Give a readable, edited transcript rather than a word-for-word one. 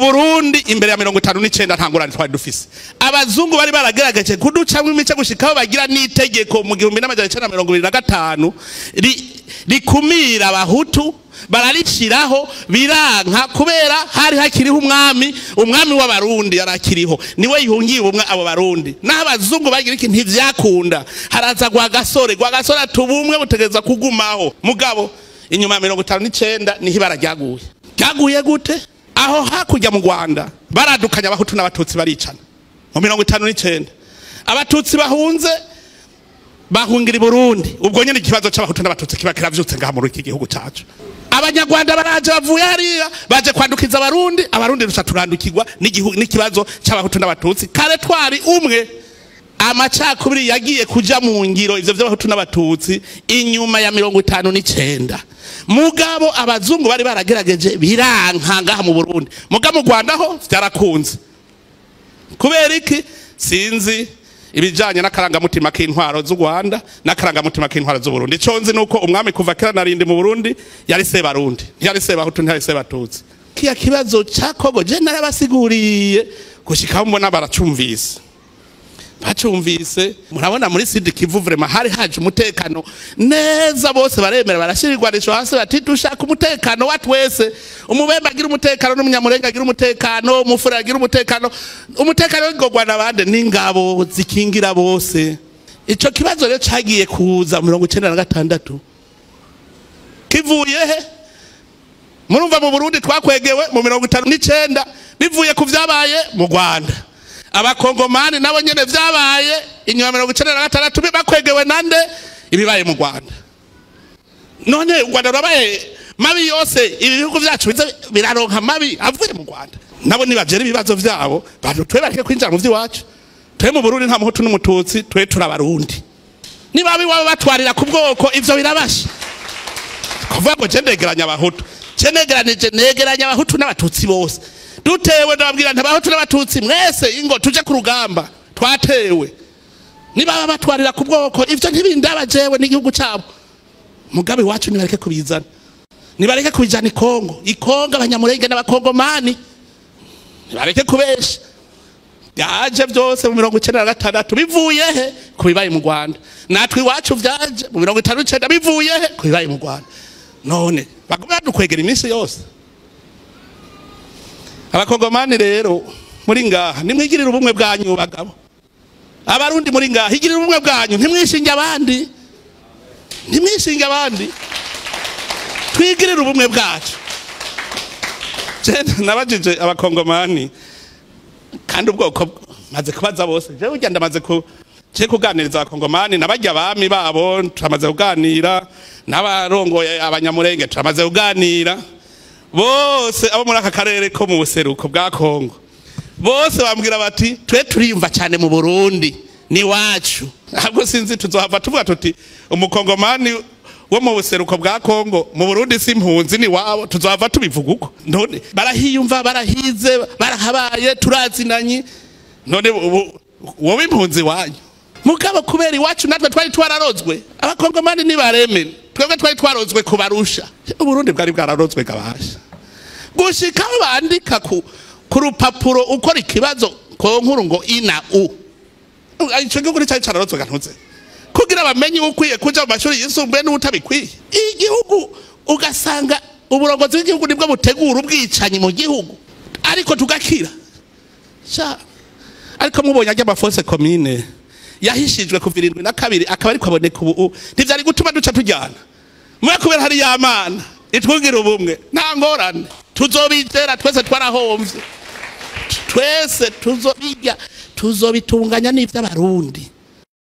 Burundi imbere ya 59 nta ngorane twari dufise. Abazungu bari baragerageje kuducamwo imice gushikaho bagira n'itegeko mu 1925 rikumira abahutu, barariciraho biranka kubera hari hakiriho umwami, umwami w'abarundi yarakiriho, niwe yihungiye ubumwe abo barundi. Naho abazungu bagira iki ntivyakunda, haraza Rwagasore, Rwagasore atubumwe butegeza kugumaho. Mugabo inyuma ya 59 niho ibara ryaguye. Ryaguye gute? Aho hakurya mu Rwanda baradukanya abahutu n'abatutsi baricana mu 59. Abatutsi bahunze bahungira i Burundi, ubwo nyene ikibazo c'abahutu n'abatutsi kiba kiravyutse ngaha muri iki gihugu cacu. Abanyarwanda baraje bavuye hariya baje kwandukiza abarundi, abarundi ruca turandukirwa n'ikibazo c'abahutu n'abatutsi. Kare twari umwe, amacakubiri yagiye kuja mu ngiro ivyo vy'abahutu n'abatutsi inyuma ya 59. Mugabo abazungu bari baragerageje biranka ngaha mu Burundi, mugabo mu Rwanda ho vyarakunze. Kubera iki? Sinzi ibijanye n'akarangamutima k'intwaro z'u Rwanda n'akarangamutima k'intwaro z'u Burundi. Ico nzi nuko umwami kuva kera narindi mu Burundi yari se Barundi, ntiyari se Bahutu, ntiyari se Batutsi. Kiya kibazo ca Kongo je narabasiguriye gushika mbona baracumvise. Bacumvise, murabona muri Sud Kivu vraiment hari haje umutekano neza, bose baremera barashirirwanisho hasi bati dushaka umutekano wa twese. Umubembe agira umutekano n'umunyamurenga agira umutekano, umufura agira umutekano. Umutekano w'igogwa nabande n'ingabo zikingira bose. Ico kibazo rero cagiye kuza mu 96 kivuye he? Murumva mu Burundi twakwegewe mu 59 bivuye ku vyabaye mu Rwanda. Abakongomani nabo nyene vyabaye inyuma 96 bakwegewe nande ibibaye mu Rwanda. None u Rwanda rwabaye mabi yose, ibihugu vyacu biraronka mabi avuye mu Rwanda. Nabo nibajera ibibazo vyabo, bantu twe bareke kwinjira mu vy'iwacu. Twe mu Burundi nta muhutu n'umututsi, twe turabarundi. Niba biwabo batwarira ku bwoko ivyo birabasha. Kuvuga ngo je ndegeranya abahutu, je negeranije negeranya abahutu n'abatutsi bose. Dutewe ndababwira nti abahutu n'abatutsi mwese ingo tuje ku rugamba, twatewe. Niba batwarira ku bwoko ivyo ntibindaba jewe n'igihugu cabo. Mugabe wacu nibareke kubizana, nibareke kubijana ikongo, ikongo abanyamurenge n'abakongomani nibareke kubesha. Byaje byose mu 96 bivuye he? Kubibaye mu Rwanda. Natwe iwacu byaje mu 59 bivuye he? Kubibaye mu Rwanda. None baguma badukwegera iminsi yose. Abakongomani rero muri ngaha nimwigirira ubumwe bwanyu bagabo. Abarundi muri ngaha igirira ubumwe bwanyu, ntimwishinge abandi. Ntimwishinge abandi. Twigirira ubumwe bwacu. Je nabajije abakongomani kandi ubwoko maze kubaza bose. Je burya ndamaze ku je kuganiriza abakongomani nabajya abami babo turamaze kuganira, n'abarongoye abanyamurenge turamaze kuganira. Bose abo muri aka karere ko mu buseruko bwa Kongo bose bambwira bati twe turiyumva cyane mu Burundi ni wacu. Ahubwo sinzi tuzohava tuvuga tuti umukongomani wo mu buseruko bwa Kongo mu Burundi si impunzi ni wabo, tuzohava tubivuga uko. None barahiyumva, barahize, barahabaye, turazinanye. None wowe impunzi wanyu. Mugabo kubera iwacu natwe twari twararozwe, abakongomani ni bareme, twebwe twari twarozwe kubarusha. Uburundi bwari bwararozwe gabasha. Gushika bandika ku rupapuro ukora ikibazo ko nkuru ngo ina u. Ico gihugu cyari cararozwe gantuze. Kugira bamenye ukwiye kuja mu mashuri yisumbuye n'utabikwiye. Igihugu ugasanga uburongozi bw'igihugu nibwo butegura ubwicanyi mu gihugu, ariko tugakira. Sha ariko mubonye ajya amaforce commune yahishijwe kuva 72 akaba ariko aboneka ubu, ntivyari gutuma duca tujyana. Mwe kubera hari yamana itwugira ubumwe nta ngorane, tuzobizera twese twarahomvye, twese tuzobijya, tuzobitunganya n'ivy'abarundi.